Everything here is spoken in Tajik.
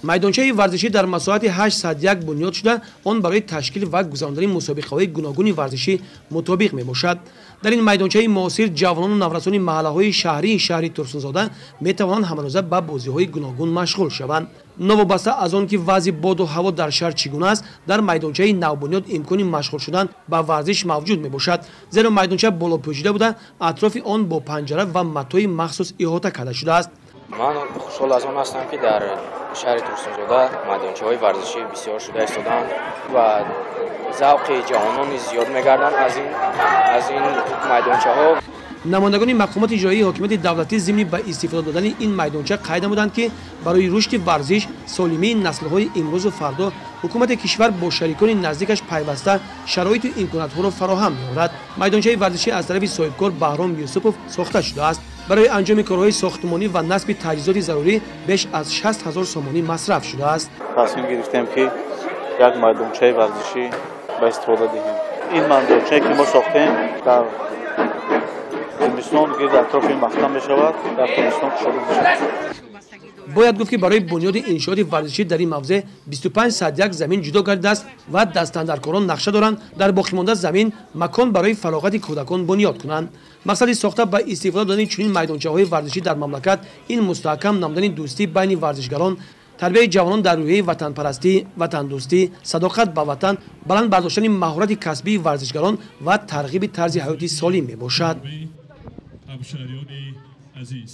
Майдончаи варзишӣ дар масоҳати 801 бунёд шуда, он барои ташкил ва гузарондани мусобиқаҳои гуногуни варзишӣ мутобиқ мебошад. Дар ин майдончаи муосир ҷавонону наврасони маҳаллаҳои шаҳрии шаҳри Турсунзода метавонанд ҳамарӯза ба бозиҳои гуногун машғул шаванд. Новобаста аз он ки вазъи боду ҳаво дар шаҳр чӣ гуна аст, дар майдончаи навбунёд имкони машғул шудан ба варзиш мавҷуд мебошад, зеро майдонча болопӯшида буда, атрофи он бо панҷара ва матои махсус иҳота карда шудааст. Ман хушҳол аз он ҳастам, ки дар шаҳри Турсунзода майдончаҳои варзишӣ бисёр шуда истодаанд ва завқи ҷавонон низ зиёд мегарданд аз ин майдончаҳо. Намояндагони мақомоти иҷроии ҳокимияти давлатӣ зимни ба истифода додани ин майдонча қайд намуданд, ки барои рушди варзиш, солимии наслҳои имрӯзу фардо ҳукумати кишвар бо шарикони наздикаш пайваста шароиту имкониятҳоро фароҳам меорад. Майдончаи варзишӣ аз тарафи соҳибкор Баҳром Юсупов сохта шудааст. Барои анҷоми корҳои сохтмонӣ ва насби таҷҳизоти зарурӣ беш аз 60 ҳазор сомонӣ масраф шудааст. Тасмим гирифтем, ки як майдончаи варзишӣ ба истифода диҳем. Ин майдончае, ки мо сохтем, дар зимистон гирди атрофи маҳкам мешавад, дар тобистон кушода мешавад. Бояд гуфт, ки барои бунёди иншооти варзишӣ дар ин мавзеъ 25 01 замин ҷудо гардидааст ва дастандаркорон нақша доранд, дар боқимонда замин макон барои фароғати кӯдакон бунёд кунанд. Мақсади сохта ба истифода додани чунин майдончаҳои варзишӣ дар мамлакат ин мустаҳкам намудани дӯстӣ байни варзишгарон, тарбияи ҷавонон дар рӯҳияи ватанпарастӣ, ватандӯстӣ, садоқат ба ватан, баланд бардоштани маҳорати касбии варзишгарон ва тарғиби тарзи ҳаёти солим мебошад. Ҳамшаҳриёни азиз.